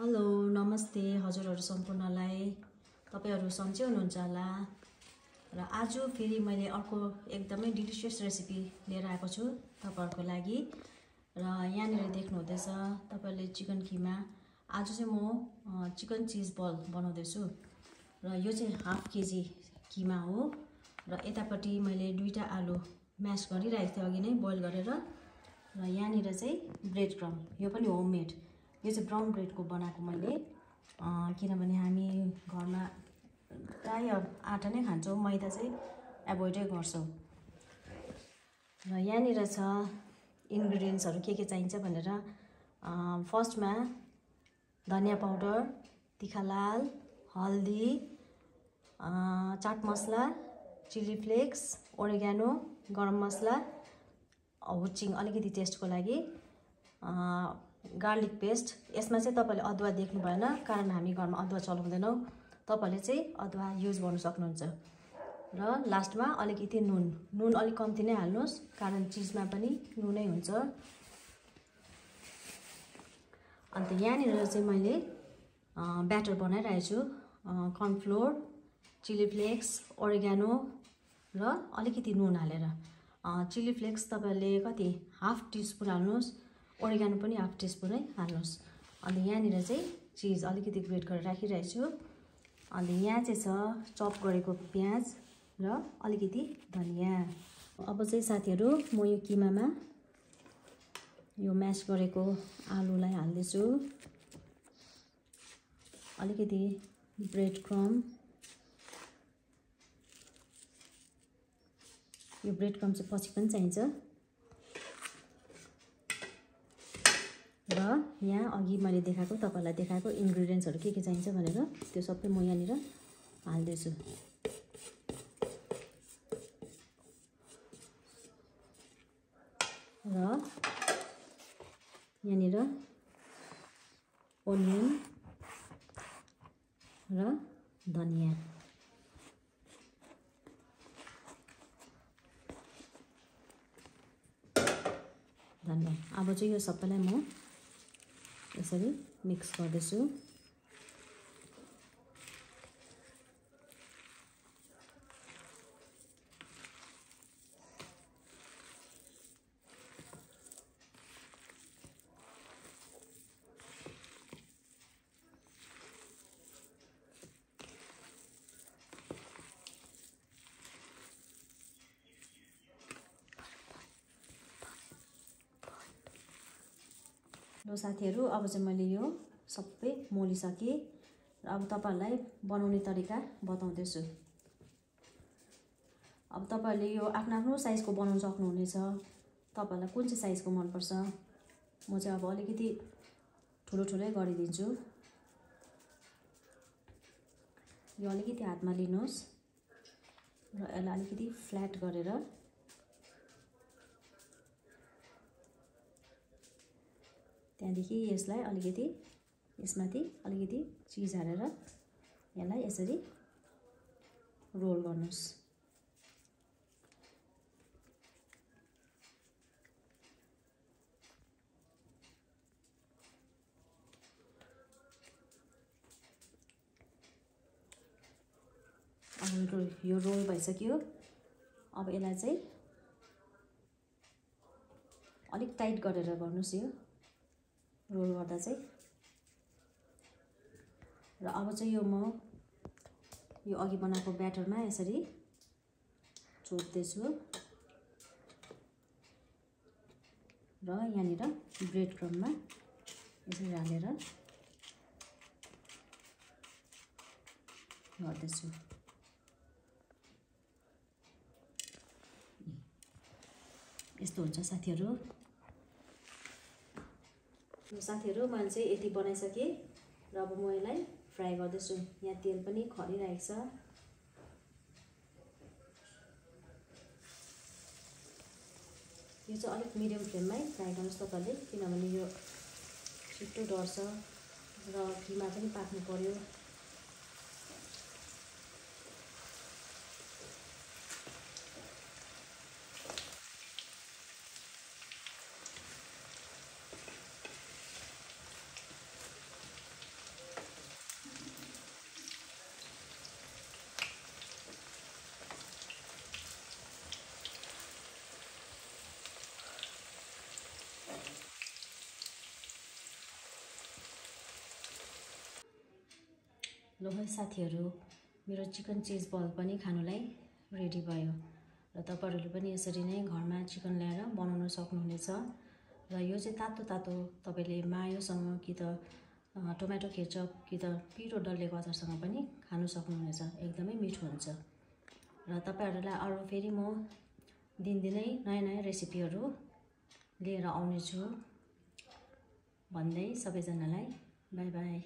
Hello नमस्ते हजुरहरु सम्पूर्णलाई तपाईहरु सन्चै हुनुहुन्छ होला र आज फेरि मैले अर्को एकदमै डिलिशियस रेसिपी लिएर आएको छु तपाईहरुको लागि र यहाँनिर देख्नु हुँदैछ तपाईहरुले चिकन किमा आज चाहिँ म चिकन चीज बल बनाउँदै छु र यो चाहिँ हाफ केजी किमा हो र यतापट्टि मैले दुईटा आलु म्याश गरिराखेको थिएँ अघि नै बोइल गरेर र यहाँनिर चाहिँ ब्रेड क्रम्ब यो पनि होममेड यो चाहिँ ब्राउन ब्रेड को बनाएको मैले किनभने हामी घरमा प्राय आटा नै खान्छौं मैदा चाहिँ एभोइडै गर्छौं र यहाँनिर छ इन्ग्रेडिएन्ट्सहरु के चाहिन्छ भनेर फर्स्टमा धनिया पाउडर तिखा लाल हल्दी चाट मसला चिली फ्लेक्स ओरेगानो गरम मसला हुचिङ अलिकति टेस्टको लागि गार्लिक पेस्ट यसमा चाहिँ तपाईले अदुवा देख्नु भएन कारण हामी घरमा अदुवा चलाउँदैनौं तपाईले चाहिँ अदुवा युज गर्न सक्नुहुन्छ र लास्टमा अलिकति नुन अलि कम्ति नै हाल्नुस् कारण चीजमा पनि नुनै हुन्छ अन्त यहाँनिर चाहिँ मैले ब्याटर बनाइरहेको छु corn flour chilli flakes oregano र अलिकति नुन हालेर चिली फ्लेक्स तपाईले कति हाफ टीस्पुन हाल्नुस् ओरेगानो पनि हाफ टीस्पुन नै हाल्नुस् अनि यहाँनिर चाहिँ चीज अलिकति ग्रेट गरेर राखिरहेको छु अनि यहाँ चाहिँ छ चप गरेको प्याज र अलिकति धनिया अब चाहिँ साथीहरु म यो किमामा यो म्याश गरेको आलुलाई हाल्दै छु अलिकति ब्रेड क्रम्ब यो ब्रेड क्रम्ब चाहिँ पछि पनि चाहिन्छ र यहाँ अघि मैले देखाएको तपाईलाई देखाएको इन्ग्रेडिएन्ट्सहरु के चाहिन्छ भनेर त्यो सबै म यहाँनिर हाल्दै छु र यहाँनिर ओनियन र धनिया अब चाहिँ यो सबैलाई म यसरी मिक्स गर्दैछु ल साथीहरु अब चाहिँ मैले यो सबै मोलिसके र अब तपाईहरुलाई बनाउने तरिका बताउँदै छु अब तपाईहरुले यो आफ्नो साइजको बनाउन सक्नुहुनेछ तपाईहरुलाई कुन चाहिँ साइजको मन पर्छ म चाहिँ अब अलिकति ठुलै गरिदिन्छु यो अलिकति हातमा लिनुस् र यसलाई अलिकति फ्ल्याट गरेर त्यहाँदेखि यसलाई अलिकति यसमाथि अलिकति चीज हालेर यसलाई यसरी रोल गर्नुस् अब यो रोल भइसक्यो अब यसलाई चाहिँ अलिक टाइट गरेर गर्नुस् यो रोल गर्दा चाहिँ र अब चाहिँ यो म यो अघि बनाएको ब्याटरमा यसरी चोट्दै छु र यहाँनिर ब्रेड क्रम्बमा यसरी हालेर गर्दै छु यस्तो हुन्छ साथीहरु मैले चाहिँ यति बनाइसके र अब म यसलाई फ्राई गर्दैछु यहाँ तेल पनि खरिरहेको छ यो चाहिँ अलिक मिडियम फ्लेममै फ्राई गर्नुस् तपाईले किनभने यो छिटो डढ्छ र किमा पनि पाक्नु पर्यो ल है साथीहरू, मेरो चिकन चिज बल पनि खानुलाई रेडी भयो र तपाईहरुले पनि यसरी नै घरमा चिकन ल्याएर बनाउन सक्नुहुनेछ। र यो चाहिँ तातो तातो तपाईले मायोसँग कि त टोमेटो केचप कि त पिरो डल्लेको अचारसँग पनि खानु सक्नुहुनेछ। एकदमै मिठो हुन्छ। र तपाईहरुलाई अरु फेरि म दिनदिनै नयाँ नयाँ रेसिपीहरु लिएर आउने छु भन्दै सबैजनालाई बाइ बाइ।